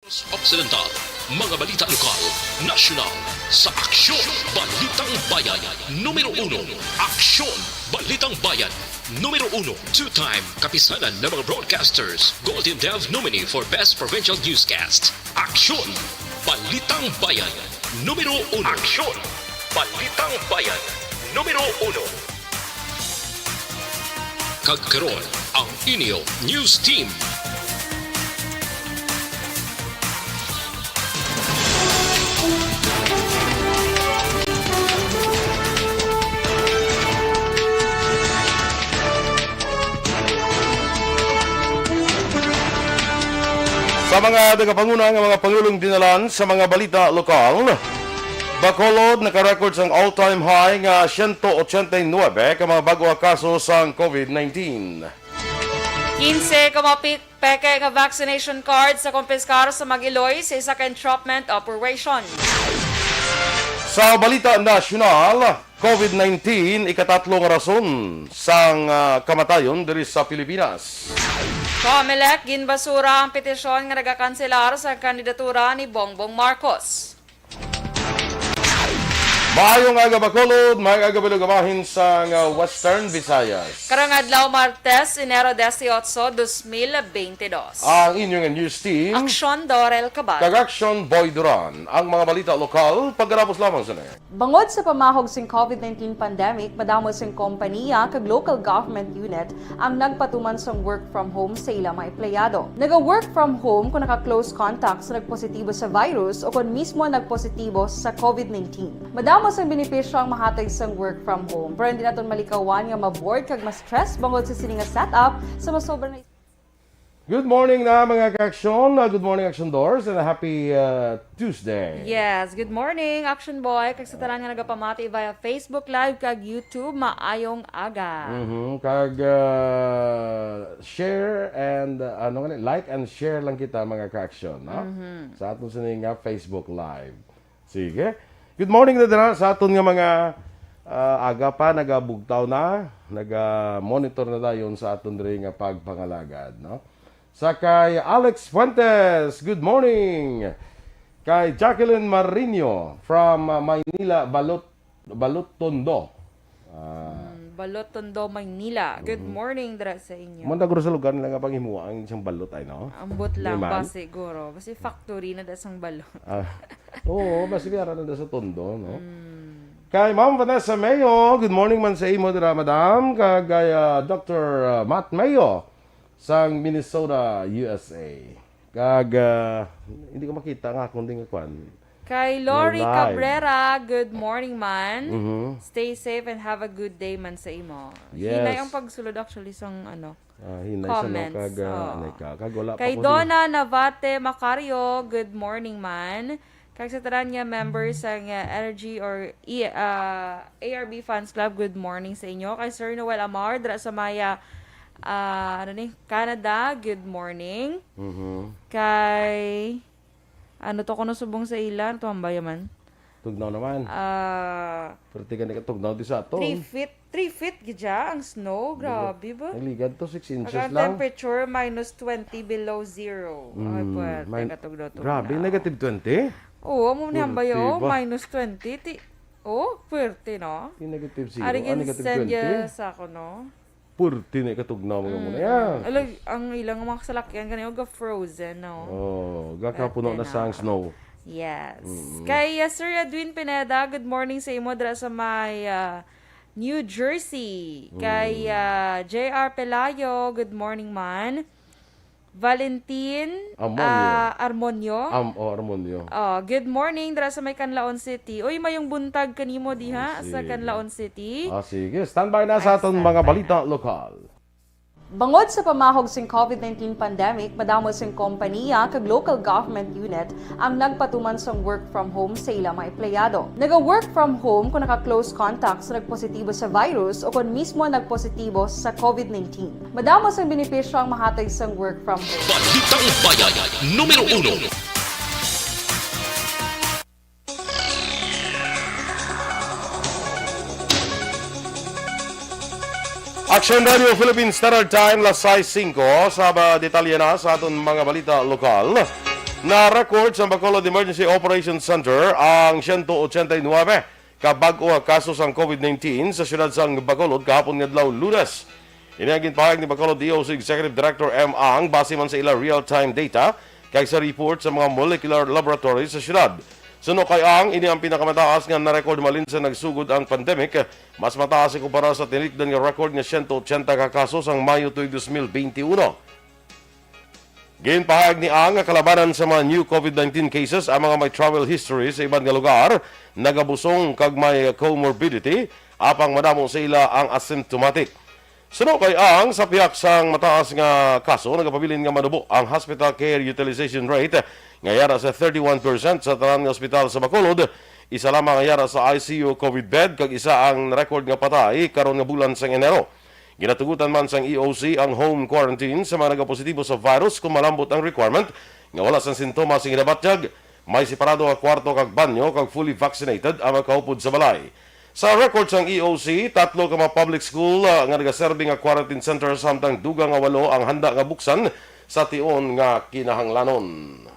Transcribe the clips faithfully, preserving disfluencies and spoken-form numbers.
Occidental, mga balita lokal, nasyonal, sa Aksyon Balitang Bayan, numero uno. Aksyon Balitang Bayan, numero uno. Two-time kapisanan ng mga broadcasters, Golden Dove nominee for Best Provincial Newscast. Aksyon Balitang Bayan, numero uno. Aksyon Balitang Bayan, numero uno. Kag karon, ang inyo news team. Sa mga nagapanguna nga mga pangulong dinalan sa mga balita lokal, Bacolod naka-record sang all-time high nga siyento ochenta y nuebe ka mga bag-o nga kaso sang covid nineteen. Quince ka mga pi-, peke nga vaccination card sa kumpiskar sa Mag-Iloy sa isa ka entrapment operation. Sa balita nasyonal, covid nineteen, ikatatlo nga rason sang, ah, kamatayon diri sa Pilipinas. Comelec, ginbasura ang petisyon nga nagakanselar sa kandidatura ni Bongbong Marcos. Maayong aga, Bacolod. Maayong aga, Bilog, bahin sang, ah, Western Visayas. Karong adlaw, Martes, Enero dieciocho, dos mil veinte dos. Ang inyo nga news team. Aksyon Dorel Cabal. Kag Aksyon Boy Duran. Ang mga balita lokal, pagkatapos lamang sa na. Bangod sa pamahog sing covid nineteen pandemic, madamo sing kompaniya kag local government unit ang nagpatuman sang work from home sa ila mga empleyado. Naga-work from home kon naka-close contact sa nagpositibo sa virus o kon mismo nagpositibo sa covid nineteen. Madamo sang benepisyo ang mahatag sang work from home, pero hindi naton malikawan nga ma-bored kag ma-stress bangod sa sini nga setup sa masobra na Good morning na, mga ka-aksyon. Uh, good morning, Aksyon Dors, and a happy, uh, Tuesday. Yes, good morning, Aksyon Boy. Kag sa tanan nga nagapamati via Facebook Live kag YouTube, maayong aga. Mhm. Kag, uh, share and, uh, ano nga ni, like and share lang kita, mga ka-aksyon, no? Mhm. Sa aton sini nga Facebook Live. Sige. Good morning na dira sa aton nga mga, ah, aga pa, nagabugtaw na, naga-monitor na dayon sa aton diri nga pagpangalagad, no? Sa kay Alex Fuentes, good morning. Kay Jacqueline Marino from, ah, Maynila, Balot-, Balotondo. Ah. Mm, Balotondo, Maynila. Good Mhm. morning dira sa inyo. Manda guro sa lugar nila nga panghimuan ang isang balot, ay, no? Ambot Di lang, man? Ba siguro. Basi factory na da sang balot. Ah, oo, basi may ara na da sa Tondo, no? Mm. Kay Ma'am Vanessa Mayo, good morning man sa imo dira, madam. Kag kay, ah, Doctor, ah, Matt Mayo sang Minnesota, U S A. Kag, ah, hindi ko makita nga akong ding kwan. Kay Lori Live. Cabrera, good morning, man. Mhm. Stay safe and have a good day man sa imo. Yes. Hinay ang pagsulod actually sang, ano, Ah, hinay sa, no, comments. Kag, ah, Oo. Anay ka. Kag wala pa Kay ko Donna Navate Macario, good morning, man. Kag sa tanan nga members sang, ah, Energy or E-, ah, A R B Fans Club, good morning sa inyo. Kay Sir Noel Amar, dira sa may, ah, ah, ano ni, Canada, good morning. Mhm. Kay, ano to, kuno subong sa ila, ano to, hambaya man? Tugnaw naman. Ah, Pero tiga ni katugnaw di sa aton. Three feet, three feet gid siya ang snow. Diba? Grabe ba? Ang ligad to, six inches Ang lang. Temperature, minus twenty below zero. Ay, Mm, puwerte min-, ka tugnaw-tugnaw. Grabe, negative twenty? Oo, amo ni Puwerte hambay, oh, ba? Minus twenty. Ti-, oh, puwerte, no? Ti negative zero, Ari ah, negative ginsendia twenty? Sa ako, no? Purti na ikatugnaw, mga Mm. muna. Yeah. Alag, ang ilang mga kasalakyan kanina, ga-frozen, no? Oh, gakapuno Ete na na. Sa ang snow. Yes. Mm. Kay, uh, Sir Edwin Pineda, good morning sa imo dira sa may, uh, New Jersey. Kay, Mm. uh, J R Pelayo, good morning man. Valentin, Amonio. Ah, Armonio. Am-, oh, Armonio. Oh, good morning dira sa may Canlaon City. Uy, mayong buntag kanimo diha Ah, sa sige. Canlaon City. Ah, sige. Standby na sa Ay, aton mga standby balita na. Lokal. Bangod sa pamahog sing covid nineteen pandemic, madamo sing kompaniya kag local government unit ang nagpatuman sang work from home sa ila mga empleyado. Naga-work from home kung naka-close contact sa nagpositibo sa virus o kung mismo nagpositibo sa covid nineteen. Madamo sang benepisyo ang mahatag sang work from home. Balitang Bayan, numero uno. Action Radio Philippines Standard Time, las sais singko. Sa ba-, detalye na sa aton mga balita lokal. Na-record sa Bacolod Emergency Operations Center ang siyento ochenta y nuebe ka bag-o nga kaso sang COVID nineteen sa siyudad sang Bacolod kahapon nga adlaw, Lunes. Ini ang ginpahayag ni Bacolod E O C Executive Director M. Ang base man sa ila real-time data kag sa report sa mga molecular laboratory sa siyudad. Suno kay Ang, ini ang pinakamataas nga na-record malin sa nagsugod ang pandemic. Mas mataas ikumpara sa tinikdan nga record nga siyento ochenta ka kaso sang Mayo tuig dos mil bente uno. Ginpahayag ni Ang nga kalabanan sa mga new COVID nineteen cases ang mga may travel history sa iban nga lugar, nagabusong kag may comorbidity, apang madamo sa ila ang asymptomatic. Suno kay Ang, sa pihak sang mataas nga kaso, nagapabilin nga manubo ang hospital care utilization rate nga yara sa thirty-one percent sa tanan nga ospital sa Bacolod. Isa lamang ang yara sa I C U COVID bed kag isa ang record nga patay karon nga bulan sang Enero. Ginatugutan man sang E O C ang home quarantine sa mga nagapositibo sa virus kung malambot ang requirement nga wala sang sintomas ang ginabatyag, may separado nga kwarto kag banyo, kag fully vaccinated ang mga kaupod sa balay. Sa record sang E O C, tatlo ka mga public school, ah, nga nagaserbi nga quarantine center, samtang dugang nga walo ang handa nga buksan sa tion nga kinahanglanon.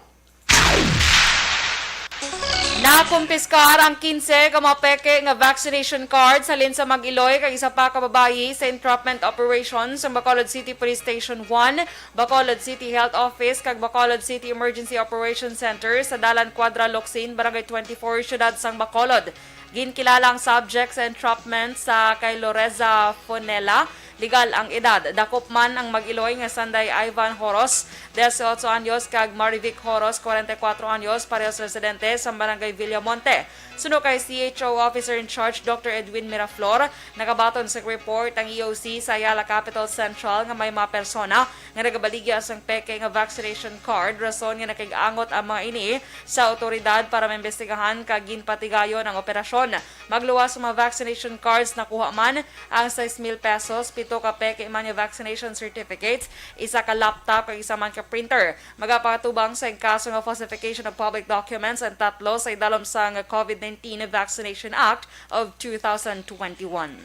Nakumpiskar ang kinse ka mga peke nga vaccination cards halin sa mag-iloy kag isa pa ka babayi sa entrapment operation sa Bacolod City Police Station one, Bacolod City Health Office, kag Bacolod City Emergency Operations Center sa Dalan Cuadra Locsin, Barangay twenty-four, Siyudad sang Bacolod. Ginkilala ang subject sa entrapment sa kay Loreza Fonela. Legal ang edad. Dakop man ang mag-iloy nga sanday Ivan Horos, dieciocho anyos, kag Marivic Horos, kwarenta y kuwatro anyos, parehas residente sa Barangay Villamonte. Suno kay C H O Officer in Charge Doctor Edwin Miraflor, nakabaton sa report ang E O C sa Ayala Capital Central nga may mga persona nga nagabaligya sang peke nga vaccination card, rason nga nakig-angot ang mga ini sa awtoridad para maimbestigahan kag ginpatigayon ang operasyon. Magluwas sa mga vaccination cards, nakuha man ang sais mil pesos, pito ka peke man nga vaccination certificates, isa ka laptop, kag isa man ka printer. Magapatubang sa kaso nga falsification of public documents ang tatlo sa idalom sang COVID nineteen Vaccination Act of two thousand twenty-one.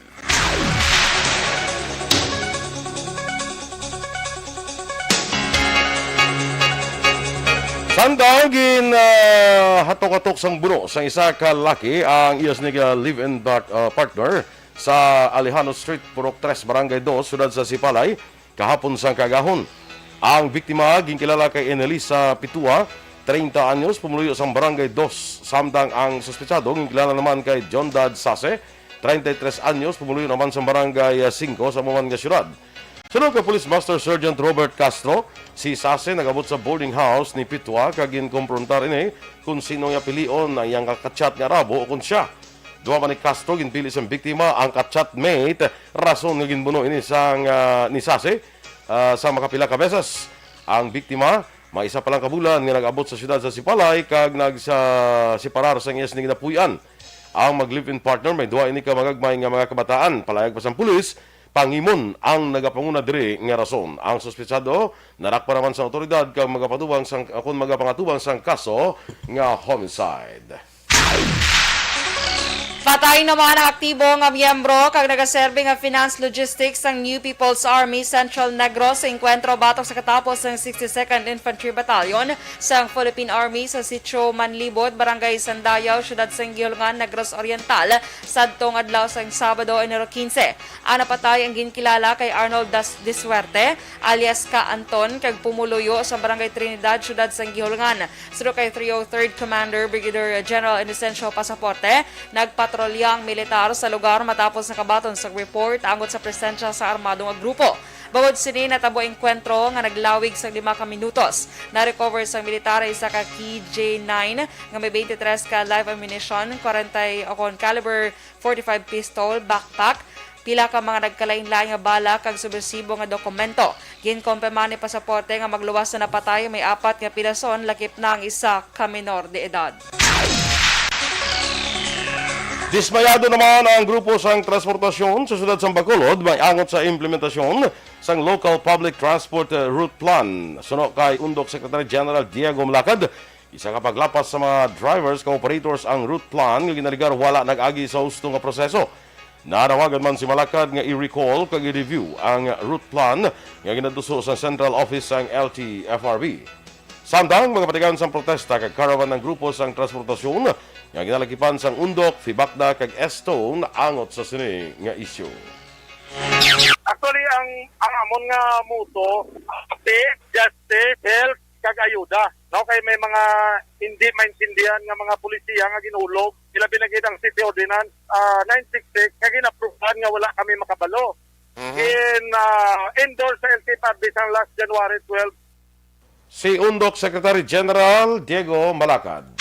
Samtang gin, ah, hatok-hatok sang buno sang isa ka laki ang iya sini nga live-in part-, ah, partner sa Alejandro Street, Purok Tres, Barangay Dos, Siyudad sa Sipalay, kahapon sang kaagahon. Ang biktima ginkilala kay Enelisa Pitua, treinta anyos, pumuluyo sang Barangay Dos, samtang ang suspetsado ginkilala naman kay John Dad Sase, treinta y tres anyos, pumuluyo naman sa Barangay, ah, Singko sa amo man nga siyudad. Suno kay Police Master Sergeant Robert Castro, si Sase nag-abot sa boarding house ni Pitua kag ginkomprontar ini kung sino nga pilion ang iyang ka-chat nga arabo o kung siya. Duha man ni Castro ginpili sang biktima ang ka-chatmate, rason nga ginbuno ini sang, ah, ni Sase, ah, sa makapila ka beses. Ang biktima, may isa pa lang ka bulan nga nag-abot sa siyudad sa Sipalay kag nagsa-, separar sang iya sini ginapuy-an. Ang mag-live-in partner may duha ini ka magagmay nga mga kabataan. Palayag pa sang pulis, pangimon ang nagapanguna diri nga rason. Ang suspetsado narakpa naman sa awtoridad kag magapatubang sang, kon magapangatubang sang kaso nga homicide. Patay naman ang aktibo nga miyembro kag nagaserbi nga finance logistics sang New People's Army Central Negros sa engkwentro batok sa katapos sang sixty-second Infantry Battalion sang Philippine Army sa Sitio Manlibot, Barangay Sandayaw, Siyudad sang Guihulngan, Negros Oriental, sadtong adlaw sang Sabado, Enero quince. Ang napatay ang ginkilala kay Arnold Das-, Disuerte, alias Ka Anton, kag pumuluyo sa Barangay Trinidad, Siyudad sang Guihulngan. Suno kay three oh third Commander Brigadier General Inocencio Pasaporte, nagpatrolya ang militar sa lugar matapos nakabaton sa report angot sa presensya sa armado nga grupo. Bangod sini, natabo ang engkwentro nga naglawig sa lima ka minutos. Na-recover sa militar ang isa ka K J nine nga may twenty-three ka live ammunition, kwarenta o kon caliber forty-five pistol, backpack, pila ka mga nagkalain-lain nga bala kag subversibo nga dokumento. Ginkumpirma ni Pasaporte nga magluwas sa napatay may apat nga pirason, lakip na ang isa ka menor de edad. Dismayado naman ang grupo sang transportasyon sa siyudad sang Bacolod, may angot sa implementasyon sang Local Public Transport, eh, Route Plan. Suno kay Undok Secretary General Diego Malacad, isa ka paglapas sa mga drivers kag operators ang route plan nga ginaligar wala nag-agi sa husto nga proseso. Nanawagan man si Malacad nga i-recall kag i-review ang route plan nga ginatuso sa Central Office sang L T F R B. Samtang mga patigayon sang protesta kag caravan ang grupo sang transportasyon nga ginalakipan sang Undok, Fibacda kag Estone angot sa sini nga isyu. Actually, ang ang amon nga motto, peace, justice, health, kag ayuda. No, kay may mga hindi maintindihan nga mga polisiya nga ginulog. Ilabi na gid ang city ordinance ah, nine six six nga ginaprobahan nga wala kami makabalo. In ah, endorse sa L T F R B sang last January twelve. Si Undok Secretary General Diego Malacad.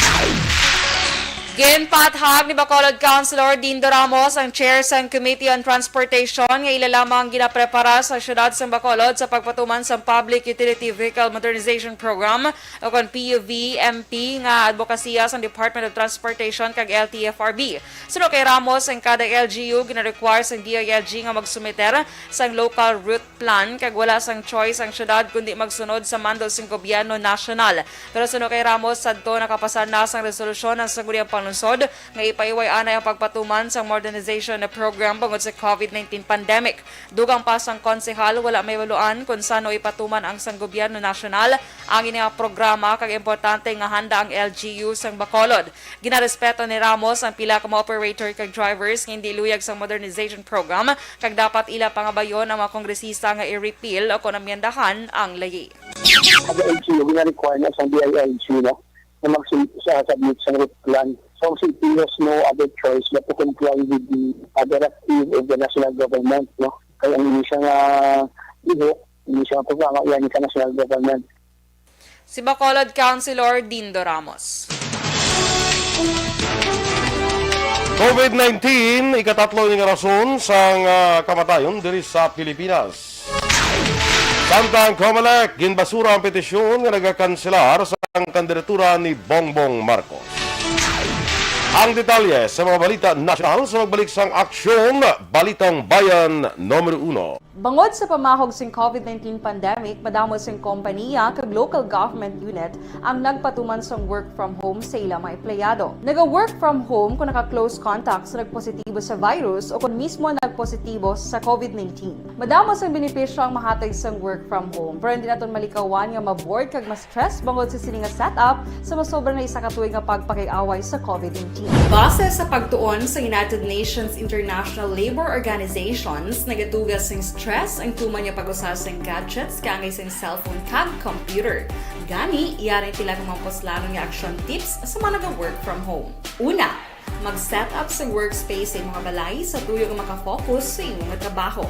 Ginpathag ni Bacolod Councilor Dindo Ramos ang chair sang Committee on Transportation nga ila lamang ginaprepara sa siyudad sang Bacolod sa pagpatuman sang Public Utility Vehicle Modernization Program o kon P U V M P nga adbokasiya sang Department of Transportation kag L T F R B. Suno kay Ramos, ang kada L G U gina-require sang D I L G nga magsumiter sang local route plan kag wala sang choice ang siyudad kundi magsunod sa mando sang gobyerno nasyonal. Pero suno kay Ramos, sadto nakapasar na sang resolusyon ang Sangguniang Panglungsod nga ipaiway anay ang pagpatuman sang modernization program bangod sa COVID nineteen pandemic. Dugang pa sang konsehal, wala mahibaluan kon san-o ipatuman ang sang gobyerno nasyonal ang ini nga programa kag importante nga handa ang L G U sang Bacolod. Ginarespeto ni Ramos ang pila ka mga operator kag drivers nga hindi luyag sang modernization program kag dapat ila pangabayon ang mga kongresista nga i-repeal o kon amyendahan ang layi. Kada L G U, gina-require na sang D I L G, no, na mag-submit sa route plan. So, ang C P has no other choice but to comply with the uh, directive of the national government, no? Kaya ang ini siya nga lihok, ini siya nga programa, yan sa national government. Si Bacolod Councilor Dindo Ramos. COVID nineteen, ikatatlo ini nga rason sang ah, kamatayon diri sa Pilipinas. Samtang Comelec, ginbasura ang petisyon nga nagakanselar sang kandidatura ni Bongbong Marcos. Ang detalye sa mga balita nasyonal sa magbalik sang Aksyon, Balitang Bayan Numero Uno. Bangod sa pamahog sing COVID nineteen pandemic, madamo sing kompaniya kag local government unit ang nagpatuman sang work from home sa ila mga empleyado. Naga-work from home kon naka-close contact sa nagpositibo sa virus o kon mismo nagpositibo sa COVID nineteen. Madamo sang benepisyo ang mahatag sang work from home, pero hindi naton malikawan nga ma-bored kag ma-stress bangod sa sini nga setup sa masobra na isa ka tuig nga pagpakig-away sa COVID nineteen. Base sa pagtuon sa United Nations International Labor Organizations, nagatuga sing stress ang tuman nga pag-usa sang gadgets kaangay sang cellphone kag computer. Gani, yari ang pila ka mga puslanon nga action tips sa mga naga-work from home. Una, mag-set up sa workspace sa imong balay sa tuyo nga maka-focus sa imong trabaho.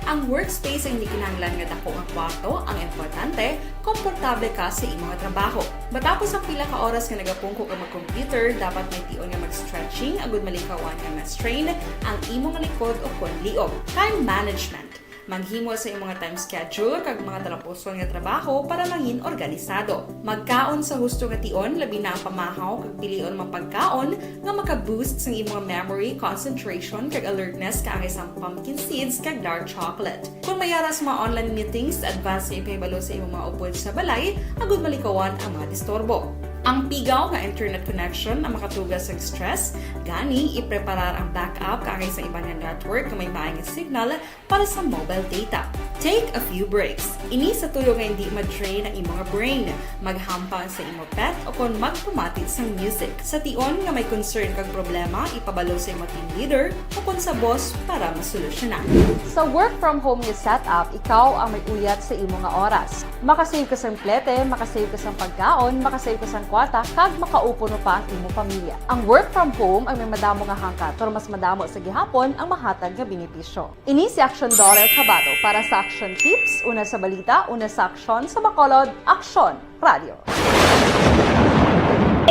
Ang workspace ang hindi kinahanglan nga dako nga kwarto, ang importante, komportable ka sa imong trabaho. Matapos ang pila ka oras nga nagapungko ka mag-computer, dapat may tion nga mag-stretching agud malikawan nga ma-strain ang imong likod o kon liog. Time management. Maghimo sa imong time schedule kag mga talapuson nga trabaho para mangin organisado. Magkaon sa husto nga tion, labi na ang pamahaw kag pilion mga pagkaon nga maka-boost sang imong memory, concentration kag alertness kaangay sang pumpkin seeds kag dark chocolate. Kon may ara sa mga online meetings, advance nga ipahibalo sa imong mga upod sa balay agud malikawan ang mga disturbo. Ang pigaw nga internet connection ang makatuga sang stress, gani ipreparar ang backup kaangay sa iban nga network nga may maayo nga signal para sa mobile data. Take a few breaks. Ini sa tuyo nga hindi ma-drain ang imo nga brain. Maghampang sa imo pet o kon magpamati sang music. Sa tion nga may concern kag problema, ipabalo sa imo team leader o kon sa boss para masolusyonan. Sa work from home nga setup, ikaw ang may uyat sa imo nga oras. Makasave ka sang plete, makasave ka sang pagkaon, makasave ka sang kwarta, kag makaupod pa ang imo pamilya. Ang work from home ang may madamo nga hangkat, pero mas madamo sa gihapon ang mahatag nga benepisyo. Ini si Action Daughter Chavado para sa Action Tips, una sa balita, una sa aksyon, sa Bacolod, Aksyon Radio.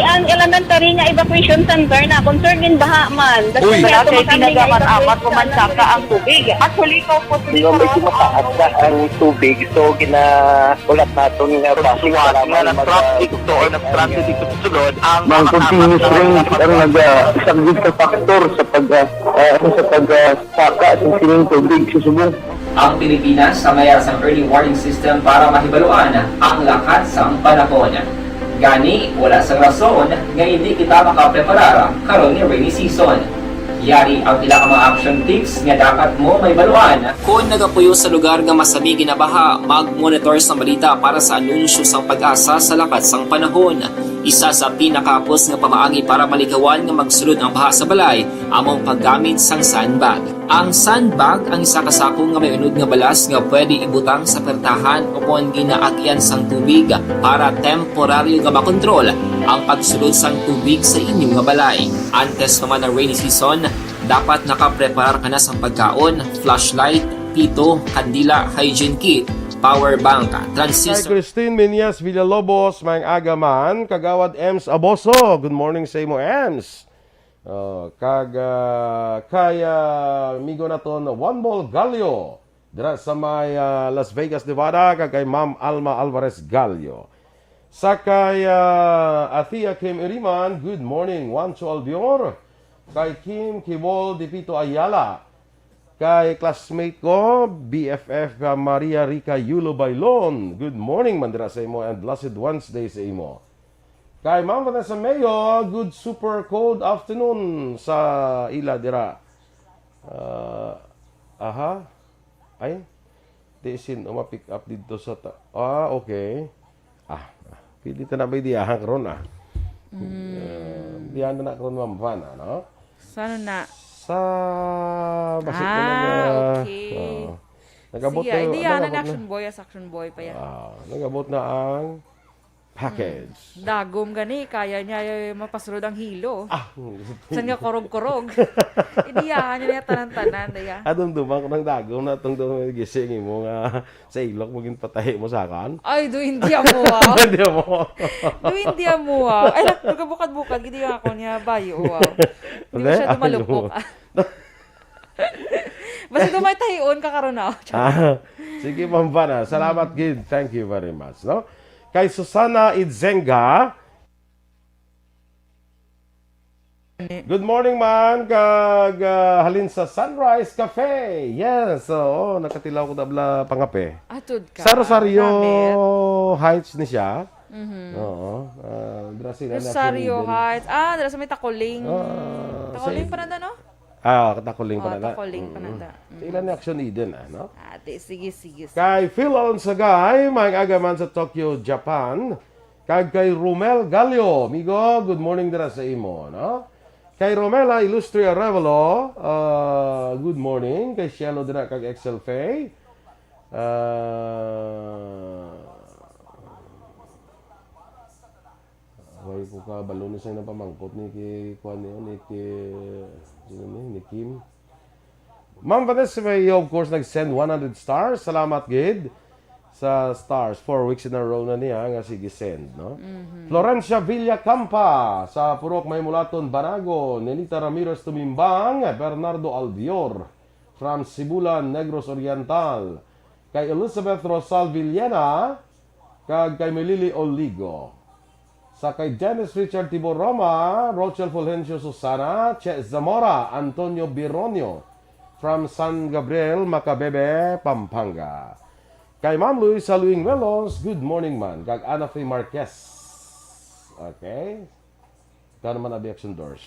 Ang elementary nga evacuation center na concern in baha man. Uy, wala kay tinaga man amat ko man saka ang tubig. Actually, ko po. Di ba may kumataas na ang tubig, so ginahulat naton nga basi para nga na-traffic to or na-stranded dito sa sulod ang mga continuous rain ang nag-isang sa factor sa pag uh, sa pag uh, Saka sa sining tubig sa subong. Ang Pilipinas sa mayara sang early warning system para mahibaluan ang lakat sang panahon. Gani, wala sang rason nga hindi kita makapreparar karon ni rainy season. Yari ang pila ka mga action tips nga dapat mo mahibaluan. Kon nagapuyo sa lugar nga masami ginabaha, mag-monitor sang balita para sa anunsyo sang PAGASA sa lakat sang panahon. Isa sa pinakahapos nga pamaagi para malikawan nga magsulod ang baha sa balay amo ang paggamit sang sandbag. Ang sandbag ang isa ka sako nga may unod nga balas nga pwede ibutang sa pertahan o kon ginaagyan sang tubig para temporaryo nga makontrol ang pagsulod sang tubig sa inyo nga balay. Antes pa man ang rainy season, dapat nakapreparar ka na sang pagkaon, flashlight, pito, kandila, hygiene kit, power bank, Kay transistor. Christine Meñas Villalobos, maayong aga man, Kagawad Ems Aboso. Good morning sa imo, Ems. Oh, kag, ah, kay, ah, amigo naton Juan Bol Gallo, dira sa may, ah, Las Vegas, Nevada, kag kay Ma'am Alma Alvarez Gallo. Sa kay, ah, Athea Kim Iriman, good morning, Juancho Albior. Kay Kim Kibol Dipito Ayala. Kay classmate ko, B F F, ka Maria Rica Yulo Bailon. Good morning man dira sa imo and blessed Wednesday sa imo. Kay Ma'am Vanessa Mayo, good super cold afternoon sa ila dira. Ah, aha. Ay, di sin o ma-pick up dito sa ta-, ah, okay. Ah, pwede ta na ba diyahan karon, ah? Mm. Ah, diyahan na na karon, Ma'am Van, ano? Saan na? Sa, basi ko Ah, nag-, ah, okay. Oo. Nag-abot Sige, na ay, yung, diyahan na nag-abot na. Action boy, as action boy pa yan. Ah, nag-abot na ang package. Mm. Dagom gani, kaya niya, eh, mapasulod ang hilo. Ah, San nga kurog-kurog. Idiyahan niya na tanan-tanan, daya. Adumduman ko ng dagom na itong gising mo nga sa ilok, maging patahi mo sa akin. Ay, do hindi amo, ah. Hindi mo. Do hindi amo, ah. Ay, nag-, nagabukad-bukad, gidi nga ako niya, bayo, ah. Hindi Hindi? masyado Ah, malupok, mo. ah. Basta do may tahion ka karon na. Ah, sige, Ma'am Vana. Salamat gid. Thank you very much, no? Kay Susana Idzenga, "Good morning, man. Kag, ah, halin sa Sunrise Cafe." Yes, oo, nakatilaw ko tabla pangape. Atod ka. Sa Rosario Namit. Heights ni siya. Mhm. Oo. Ah, dira sila na Rosario Eden. Heights. Ah, dira sa may Tacoling. Ah, Tacoling sa pa na, no? Ah, Tacoling pa Oh, na na. Tacoling pa na Mm. na. Sa Mm. ilan ni Action Eden, ah, no? Ah, di, sige, sige, sige. Kay Phil Alonsagay, maayong aga man sa Tokyo, Japan. Kag kay Romel Gallo, amigo, good morning dira sa imo, no? Kay Romela Ilustre Arevalo, ah, good morning. Kay Shelo dira kag Excel Faye. Ah, Way ko kabalo ni sa napamangkot ni ki, kuan niyo, ni ki, sino ni, ni Kim. Ma'am Vanessa Mayo, of course, nag-send one hundred stars. Salamat gid sa stars. Four weeks in a row na niya nga sige send, no? Mhm. Florencia Villacampa sa Purok Maymulaton, Banago. Nenita Ramirez Tumimbang, Bernardo Albior from Sibulan, Negros Oriental. Kay Elizabeth Rosal Villena, kag kay Melili Oligo. Sa kay Dennis Richard Tibor Roma, Rochel Fulgencio Susana, Che Zamora, Antonio Bironio, from San Gabriel, Macabebe, Pampanga. Kay Ma'am Luisa Luing Melos, good morning man. Kag Ana Fe Marquez. Okay. Kano man abi Action Doors?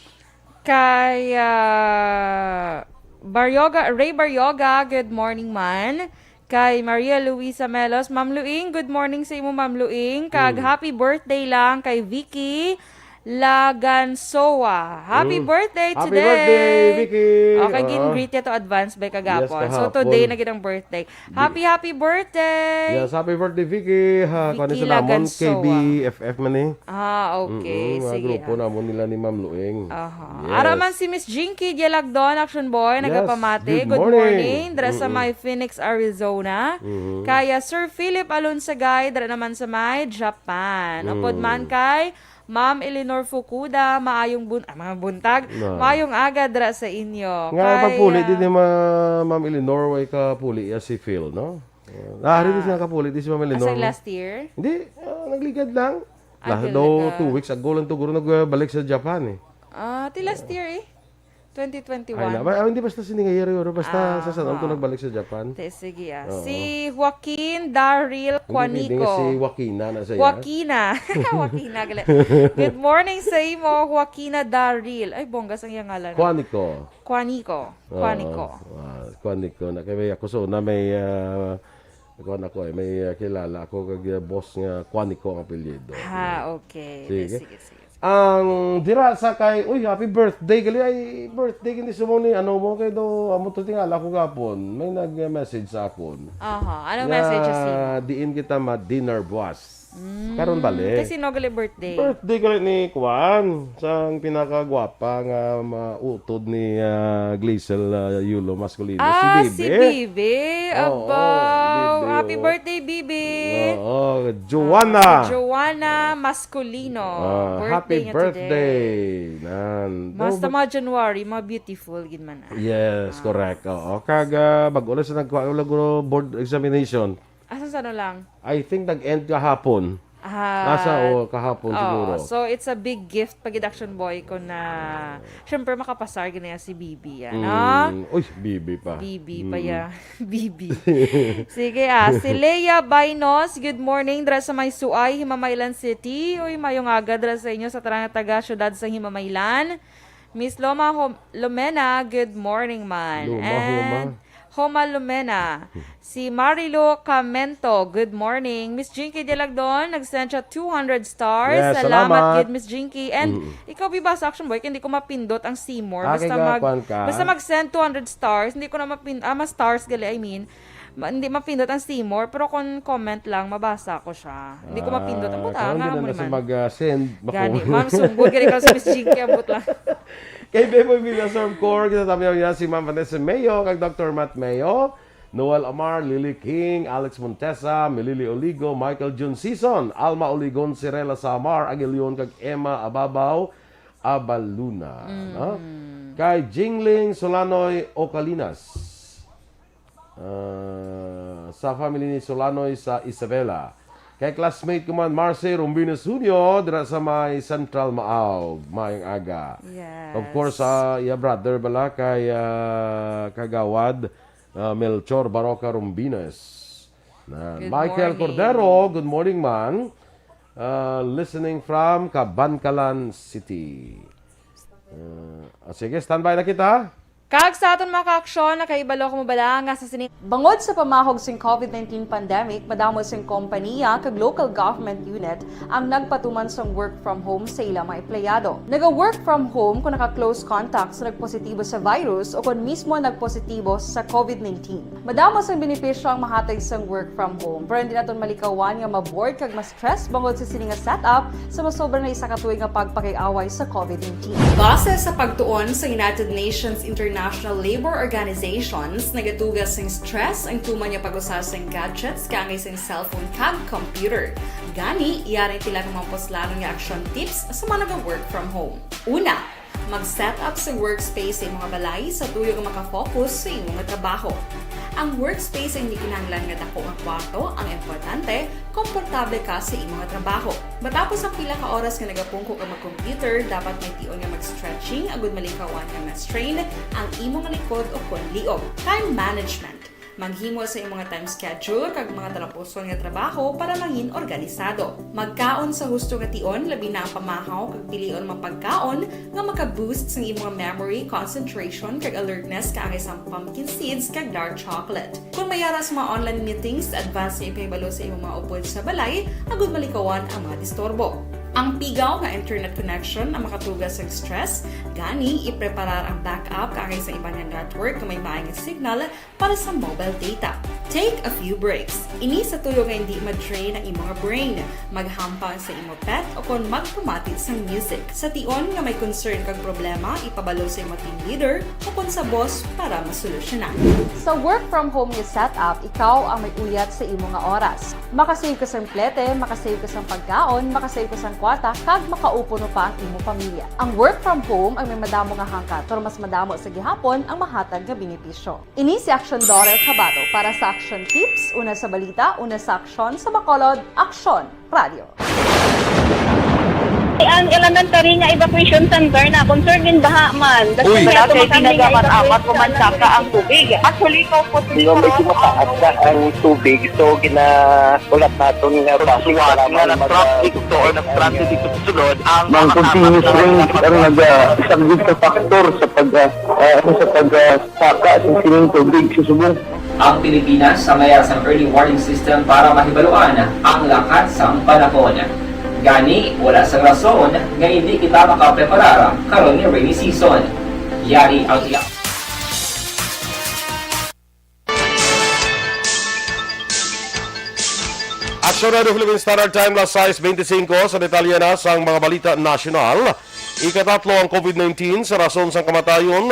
Kay, ah, Baryoga, Ray Baryoga, good morning man. Kay Maria Luisa Melos, Ma'am Luing, good morning sa imo, Ma'am Luing. Kag Mm. happy birthday lang kay Vicky Lagansoa. Happy Mm. birthday Happy today. birthday, Vicky. Okay, Oo. gin-greet niya to advance by kagapon. Yes, So, kahapon. today na gid ang birthday. Happy, happy birthday! Yes, happy birthday, Vicky. Ha, Vicky kuwan ni sa namon, Lagansoa. K B F F man eh. Ah, okay. Mm-mm, mga Sige, grupo ah. namon nila ni Ma'am Luing. Aha. Yes. Ara man si Miss Jinky Dialagdon, Action Boy, Yes, nagapamati. good Good morning. morning. Dira sa Mm-mm. may Phoenix, Arizona. Mm-hmm. Kaya Sir Philip Alonsagay, dira naman sa may Japan. Upod Mm. man kay Ma'am Eleanor Fukuda, maayong bun-, ah, mga buntag. No. Maayong aga dira sa inyo. Nga, Kay, pagpuli ah, din ni Ma-, Ma'am Eleanor, way kapuli ya si Phil, no? Ah, di siya nakapuli, di si Ma'am Eleanor, Asa no? last year? Hindi, ah, nagligad lang. Ah, Lah-, ganun daw na. two weeks ago lang to, guro nagbalik sa Japan, eh. Ah, ti last year, eh. Twenty twenty-one. Ay, na, ba, ah, hindi, basta sini nga year, year, basta Ah, sa San Antonio ah. nagbalik sa Japan. Te, sige, ah. Oo. Si Joaquin Daryl Hindi pwede Quanico. nga si Joaquina na siya. Joaquina. Joaquina, gali. Good morning sa imo, Joaquina Daryl. Ay, bongga sang iyang ngalan. Quanico. Quanico. Oo. Quanico. Ah, Quanico. Na kay may ako sa una may, ah, kuwan ako eh, may, ah, kilala ako kag, ah, boss nga Quanico ang apelyido. Ah, okay. Sige. Sige, sige, sige. Ang dira sa kay, uy, happy birthday gali, ay birthday gini sumong ni ano mo kay do amo to tingala ko gapon. May nag-message sa akon. Aha, anong Nga message sa imo? diin kita ma-dinner buwas. Mm, Karon bali. Kay sino gali birthday? Birthday gali ni Kwan, sang pinakagwapa nga mautod ni, ah, Gleisel, ah, Yulo Masculino, Ah, si si Bibi. Bibi. Oo, Abaw. Bibi, Happy oo. birthday, Bibi. Oo, Joanna. Ah, si Joanna Masculino. Ah, Birthday happy niya birthday. today. Nan. Basta Oh, mga January, mga beautiful gid man, ah. Yes, Ah. correct. Oo. Kag, ah, bag-o lang sa nagkuha lang guro board examination. Asa sa ano lang? I think nag-end kahapon. Ah, Nasa, o, kahapon oo. siguro. So, it's a big gift pag Action Boy ko na, syempre, makapasar gid na si Bibi, ano? Mm. Uy, Bibi pa. Bibi pa Mm. ya. Bibi. Sige, ah. Si Leia Bainos, good morning, dira sa may Suay, Himamaylan City. Uy, mayong aga dira sa inyo sa tanan nga taga syudad sa Himamaylan. Miss Loma Hom-, Lomena, good morning, man. Loma, And Homa. Homa Lomena. Si Marilo Camento, good morning. Miss Jinky Dialagdon, nag-send siya two hundred stars. Yes, Salamat salamat. gid, Miss Jinky. And Mm. ikaw, Biba, sa Action Boy, hindi ko mapindot ang see more. Ah, Basta kay mag, gakuan ka? basta mag-send two hundred stars, hindi ko na mapin-, ah, mas stars gali, I mean. Ma-, hindi mapindot ang see more, pero kung comment lang, mabasa ko siya. Hindi ko mapindot. Ang Ah, buta, karon nga di na mo na siya naman. mag, ah, send. Gani, Maku- ma'am, sumbod, gani ka sa Miss Jinky, ang butla. Kay Beboy Villasor Corps, kita tabi niya si Ma'am Vanessa Mayo, kag Doctor Matt Mayo, Noel Amar, Lily King, Alex Montesa, Milili Oligo, Michael Jun Sison, Alma Oligon, Sirela Samar Aguilion, kag Emma Ababaw Abaluna, Mm. no? Kay Jingling Solanoy Ocalinas. Ah, sa family ni Solanoy sa Isabela. Kay classmate ko man, Marcy Rombino Sunio, dira sa may Central Maaog. Maayong aga. Yes. Of course, sa iya brother bala kay, ah, Kagawad, ah, Melchor Baroca Rombines. Na, Good Michael morning. Cordero, good morning, man. Ah, listening from Kabankalan City. Ah, ah, sige, standby na kita. Kag sa aton mga kaaksyon, nakahibalo kamo bala nga sa sini Bangod sa pamahog sing covid nineteen pandemic, madamo sing kompaniya kag local government unit ang nagpatuman sang work from home sa ila mga empleyado. Naga-work from home kung naka-close contact sa nagpositibo sa virus o kon mismo nagpositibo sa covid nineteen. Madamo sang benepisyo ang mahatag sang work from home, pero hindi naton malikawan nga ma-bored kag ma-stress bangod sa sini nga setup sa masobra na isa ka tuig nga pagpakig-away sa covid nineteen. Base sa pagtuon sa United Nations International Labour Organizations, nagatuga sing stress ang tuman nga pag-usa sing gadgets kaangay sing cellphone kag computer. Gani, yari ang pila ka mga puslanon nga action tips sa mga naga-work from home. Una, mag-set up sa workspace sa imong balay sa tuyo nga makafocus sa imong trabaho. Ang workspace ay hindi kinahanglan nga dako nga kwarto, ang importante, komportable ka sa imong trabaho. Matapos ang pila ka oras nga nagapungko ka mag-computer, dapat may tion nga mag-stretching agud malikawan nga ma-strain ang imong likod o kon liog. Time management. Maghimo sa imong time schedule kag mga talapuson nga trabaho para mangin organisado. Magkaon sa husto nga tion, labi na ang pamahaw kag pilion mga pagkaon nga maka-boost sang imong memory, concentration, kag alertness kaangay sang pumpkin seeds kag dark chocolate. Kung may ara sa mga online meetings, advance nga ipahibalo sa imong mga upod sa balay agud malikawan ang mga disturbo. Ang pigaw nga internet connection ang makatuga sang stress, gani ipreparar ang backup kaangay sa iban nga network nga may maay nga signal para sa mobile data. Take a few breaks. Ini sa tuyo nga hindi ma-drain ang imo nga brain. Maghampang sa imo pet o kon magpamati sang music. Sa tion nga may concern kag problema, ipabalo sa imo team leader o kon sa boss para masolusyonan. Sa work from home nga setup, ikaw ang may uyat sa imo nga oras. Makasave ka sang plete, makasave ka sang pagkaon, makasave ka sang kwarta, kag makaupod pa ang imo pamilya. Ang work from home ang may madamo nga hangkat, pero mas madamo sa gihapon ang mahatag nga benepisyo. Ini si Action Daryl Cabato para sa Action Tips, una sa balita, una sa aksyon, sa Bacolod, Aksyon Radio. Kay Ang elementary nga evacuation center na concern din baha man. Uy. Wala kay tinaga man amat ko man saka ang tubig. Actually, ko po. Di ba, medyo mataas na ang tubig, so ginahulat naton nga basi nga nag-transit to or nag-transit dito sa sulod ang mga continuous rain ang nag-, ah, isang good factor sa pag, ah, ah, ano, sa pag, ah, saka sa sining tubig sa subong. Ang Pilipinas sa mayar sang early warning system para mahibaluan ang lakat sang panahon. Gani, wala sang rason nga hindi kita makapreparar karon nga rainy season. Yari ang iya- Aksyon Radio Philippine Standard Time, las sais beintisinko. Sa detalye na sang mga balita nasyonal, ikatatlo ang covid nineteen sa rason sang kamatayon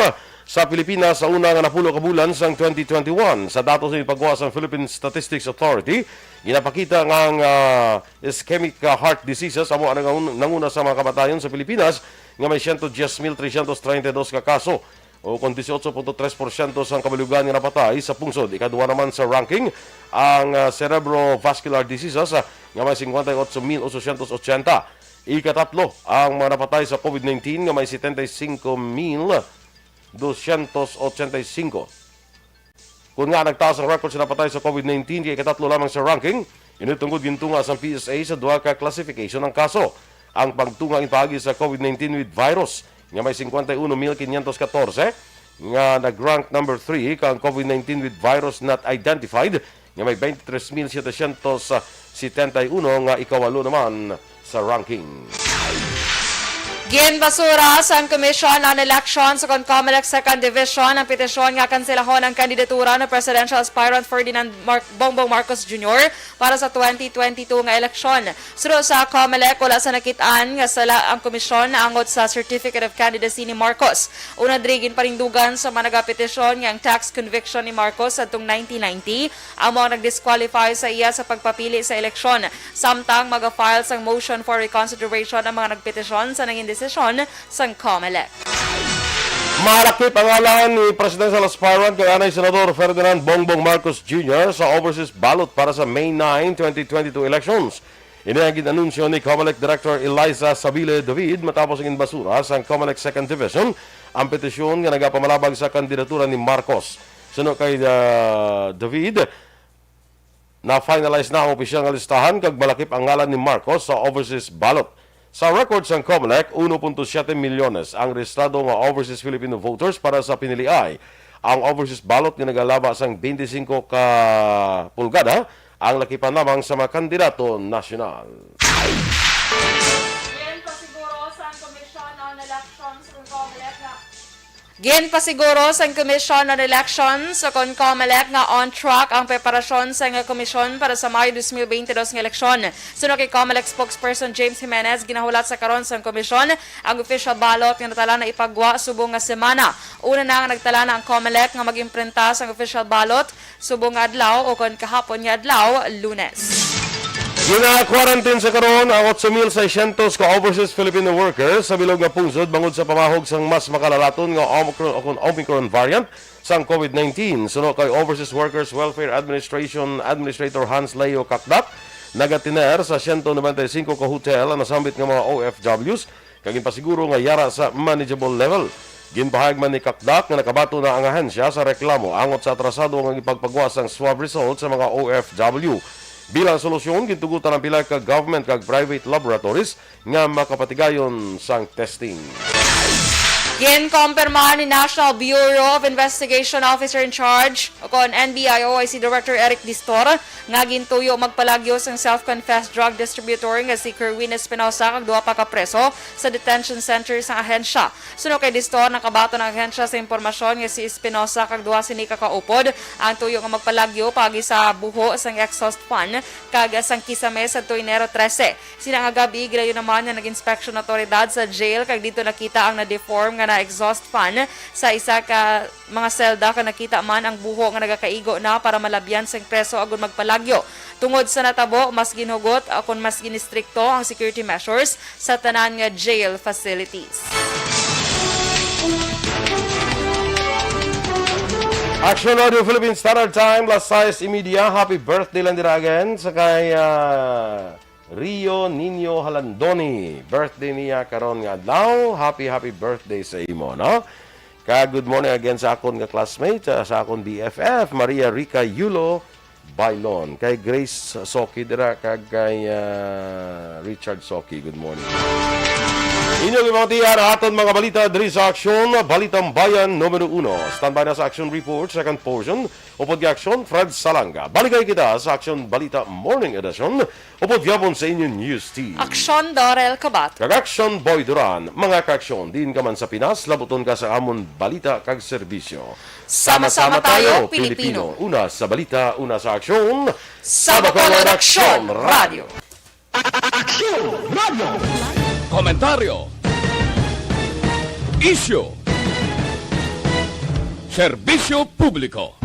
sa Pilipinas sa una nga napulo ka bulan sang twenty twenty-one. Sa datos nga ipagwa sang Philippine Statistics Authority, ginapakita nga ang, ah, ischemic, ah, heart diseases amo ang nangun-, nanguna sa mga kamatayon sa Pilipinas, nga may siyento diyes mil tresyentos treinta y dos ka kaso, o kon dieciocho punto tres porsyento sang kabalugan nga napatay sa pungsod. Ikaduha naman sa ranking ang, ah, cerebrovascular diseases, ah, nga may cincuenta y ocho mil ochocientos ochenta. Ikatatlo ang mga napatay sa covid nineteen, nga may setenta y cinco mil doscientos ochenta y cinco. Kon nga nagtaas ang record sa napatay sa covid nineteen, kay ikatatlo lamang sa ranking, ini tungod gintunga sang P S A sa duha ka classification ang kaso. Ang pagtunga ginpaagi sa covid nineteen with virus nga may cincuenta y uno mil quinientos catorce, nga nag-rank number three, kang covid nineteen with virus not identified nga may twenty-three mil setecientos setenta y uno, nga ikawalo naman sa ranking. Ginbasura sang Commission on Elections o kon Comelec Second Division ang petisyon nga kanselahon ang kandidatura ni Presidential Aspirant Ferdinand Mar-, Bongbong Marcos Junior para sa twenty twenty-two nga eleksyon. Suno sa Comelec, wala sa nakit-an nga sala ang komisyon naangot sa Certificate of Candidacy ni Marcos. Una diri, ginparindugan sa mga nagapetisyon nga ang tax conviction ni Marcos sadtong nineteen ninety amo ang nag-disqualify sa iya sa pagpapili sa eleksyon. Samtang maga-file sang motion for reconsideration ang mga nagpetisyon sa nangin desisyon sang Comelec. Malakip ang ngalan ni presidential aspirant kag anay Senador Ferdinand Bongbong Marcos Junior sa overseas ballot para sa May nine, twenty twenty-two elections. Ini ang gin-anunsyo ni Comelec Director Eliza Sabile David matapos ang ginbasura sang Comelec Second Division ang petisyon nga nagapamalabag sa kandidatura ni Marcos. Suno kay, ah, David, na-finalize na ang opisyal nga listahan kag malakip ang ngalan ni Marcos sa overseas ballot. Sa record sang Comelec, uno punto siete milyones ang rehistrado nga overseas Filipino voters para sa piniliay. Ang overseas ballot nga nagalaba sang twenty-five ka pulgada ang lakipan lamang sa mga kandidato nasyonal. Ginpasiguro sang Commission on Elections ug Comelec nga Ginpasiguro sang Commission on Elections o kon Comelec nga on track ang preparasyon sang komisyon para sa Mayo dos mil bente dos nga eleksyon. Suno kay Comelec spokesperson James Jimenez, ginahulat sa karon sang komisyon ang official ballot nga natala na ipagwa subong nga semana. Una na nga nagtala na ang Comelec nga mag-imprinta sang official ballot subong nga adlaw o kon kahapon nga adlaw, Lunes. Gina-quarantine sa karon ang otso mil seiscientos ka overseas Filipino workers sa bilog nga pungsod bangod sa pamahog sang mas makalalaton nga Omicron o kon Omicron variant sang covid nineteen. Suno kay Overseas Workers Welfare Administration Administrator Hans Leo Cacdac, nagatiner sa siyento nobenta y singko ka hotel ang nasambit nga mga O F Ws kag ginpasiguro nga yara sa manageable level. Ginpahayag man ni Cacdac nga nakabaton na ang ahensya sa reklamo angot sa atrasado nga gipagpagwa sang swab result sa mga O F W. Bilang solusyon, gintugutan ang pila ka government kag private laboratories nga makapatigayon sang testing. Ginkompirma ni National Bureau of Investigation Officer in Charge, o kon N B I O I C Director Eric Distor, nga gintuyo magpalagyo sang self-confessed drug distributor nga si Kerwin Espinosa kag duha pa ka preso sa detention center sang ahensya. Suno kay Distor, nakabaton ang ahensya sa impormasyon nga si Espinosa kag duha sini ka kaupod ang tuyo nga magpalagyo paagi sa buho sang exhaust fan kag sang kisame sadto Enero trese. Sina nga gab-i, gilayon naman nga nag-inspeksyon ang awtoridad sa jail kag didto nakita ang na-deform nga na exhaust fan sa isa ka mga selda kag nakita man ang buho nga nagakaigo na para malabyan sang preso agud magpalagyo. Tungod sa natabo, mas ginhugot, ah, kon mas ginistrikto ang security measures sa tanan nga jail facilities. Action Radio Philippine Standard Time, las sais y media. Happy birthday lang dira again sa kay, ah, Rio Niño Halandoni. Birthday niya karon nga adlaw. Happy, happy birthday sa imo, no? Kag good morning again sa akon nga classmate, ah, sa akon B F F, Maria Rica Yulo Bailon. Kay Grace Soki dira, kag kay, ah, Richard Soki. Good morning. Inyo gibatian ang aton mga balita diri sa Aksyon, Balitang Bayan numero uno. Standby na sa Aksyon Report, second portion. Upod kay Aksyon, Fred Salanga. Balikay kita sa Aksyon Balita Morning Edition. Upod gihapon sa inyo news team. Aksyon, Dorel Kabat. Kag Aksyon, Boy Duran. Mga kaaksyon, diin ka man sa Pinas, labuton ka sa amon balita kag serbisyo. Sama-sama tayo, Pilipino. Una sa balita, una sa aksyon. Sa Bacolod Aksyon Radio. Aksyon Radio. Komentaryo. Isyu. Serbisyo publiko.